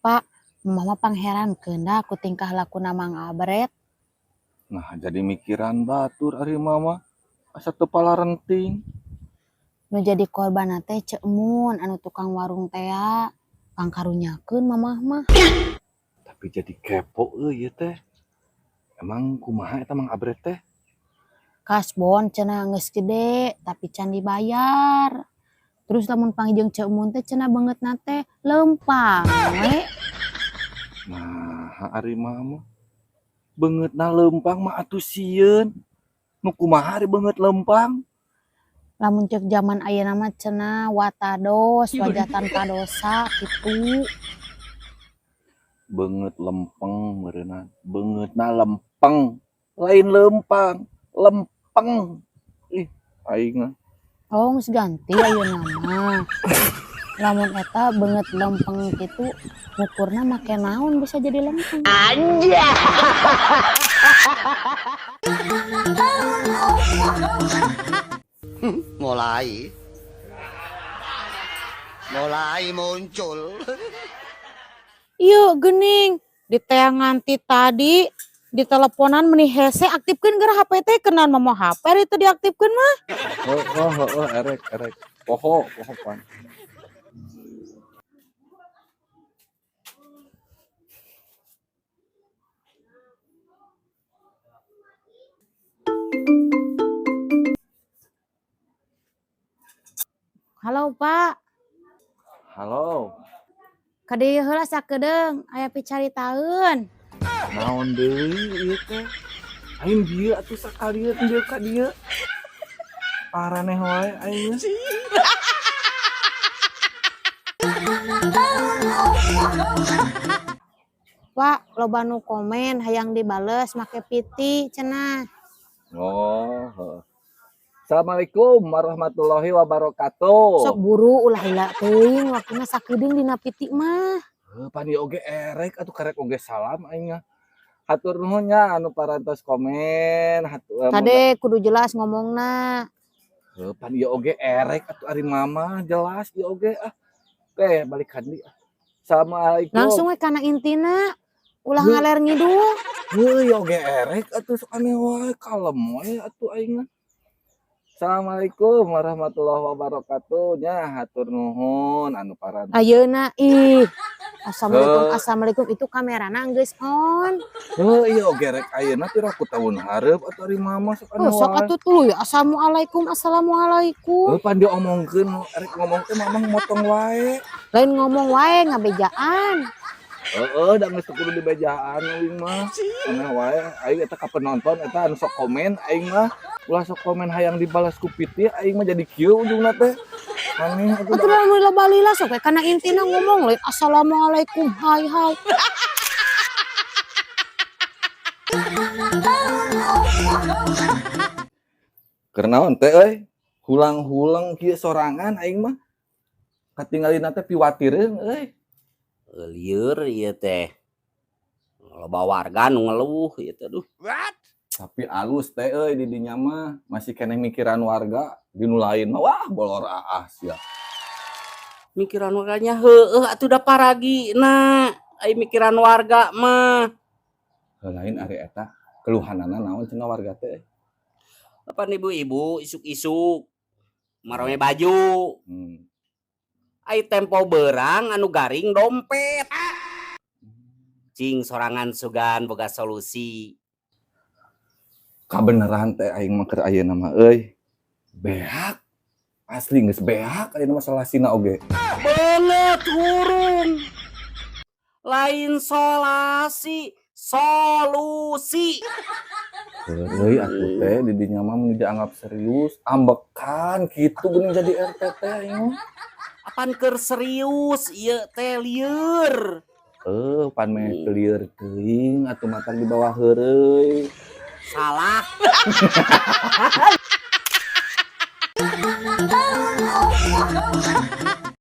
Pak, Mama pangherankeun da ku tingkah lakuna Mang Abret. Nah, jadi mikiran batur ari mama. Asa teu palarenting. Nu jadi korban teh Ceu Emun anu tukang warung tea. Pangkarunyakeun mamah mah. Tapi jadi kepo euy ieu teh. Emang kumaha eta Mang Abret teh? Kasbon cenah geus gede tapi can dibayar. Terus lamun panggih jeung Ceu Emun teh cenah beungeutna teh leumpang we. Nah, ari mama. Beungeutna leumpang mah atuh sieun. Nu kumaha ari beungeut leumpang? Lamun cek zaman ayeuna mah cenah watados, wajah tanpa dosa kitu. Beungeut lempeng meureunna. Beungeutna lempeng. Lain leumpang, lempeng. Ih, aing mah. Oh, geus ganti ayeuna mah. Lamun eta beungeut lempeng kitu ngukurna make naon bisa jadi lempeng? Anjay. Mulai muncul. Ieu geuning diteangan ti tadi di teleponan meni hese aktifkeun geura HP teh kenaon mah HP ari teu diaktifkeun mah. Heeh heeh erek erek. Poho poho pan. Halo Pak. Halo. Ka dieu heula sakedeung aya picaritaeun. Naon deui ieu teh? Aing bieu atuh sakalieun deui ka dieu. Paraneh wae aing mah. Pak, loba nu komen hayang dibales make piti cenah. Oh, heeh. Assalamualaikum warahmatullahi wabarakatuh. Sok buru ulah heula teuing waktuna sakedeung dina piti mah. Heuh, pan ieu oge erek atuh karek oge salam aing mah. Hatur nuhun nya anu parantos komen, hatur Kade kudu jelas ngomongna. Heuh, pan ieu oge erek atuh ari mama jelas ieu oge ah. Oke, balik ka deui ah. Assalamualaikum. Langsung we kana intina. Ulah ngaler ngidul. Heuh, ieu oge erek atuh sok aneh wae, kalem wae atuh aing mah. Assalamualaikum warahmatullahi wabarakatuh. Nya hatur nuhun anu parantos. Ayeuna ih. Assalamualaikum, assalamualaikum itu kamerana geus on. Heuh, ieu oge rek ayeuna piraku taun hareup atuh ari mama sok aneh Oh, sok wae. atuh tuluy assalamualaikum, assalamualaikum. Heuh, pan diomongkeun erek ngomong teh mamang motong wae. Lain ngomong wae ngabejaan. Heeh, da geus teu kudu dibejaan euy mah. Aneh wae aing eta ka penonton eta anu sok komen aing mah. Ulah sok komen hayang dibalas ku piti aing mah jadi kieu ujungna teh. Aneh atuh Atuh lamun loba lila sok we kana intina ngomong lain assalamualaikum hai hai. Keur naon teh euy? Hulang-huleng kieu sorangan aing mah. Katinggalina teh piwatireun euy. Lieur ieu teh. Loba warga nu ngeluh ieu teh duh. What? Tapi alus teh euy di dinya mah masih keneh mikiran warga, di nu lain mah wah bolor aas sia. Mikiran warganya heueuh atuh da paragina. Ai mikiran warga mah. Heuh lain ari eta keluhanana naon cenah warga teh? Apan ibu-ibu isuk-isuk marome baju. Ai tempo beurang anu garing dompet. Cing sorangan sugan boga solusi. Kabeneran teh aing mah keur ayeuna mah euy. Beak. Asli geus beak ayeuna mah solasina oge. Beungeut hurung. Lain solasi, solusi. Heueuy atuh teh di dinya mah mun dianggap serius, ambekan kitu geuning jadi RT teh aing mah. Apan keur serius ieu teh lieur. Heuh, pan meh teu lieur teuing atuh matak di bawah heureuy. Salah.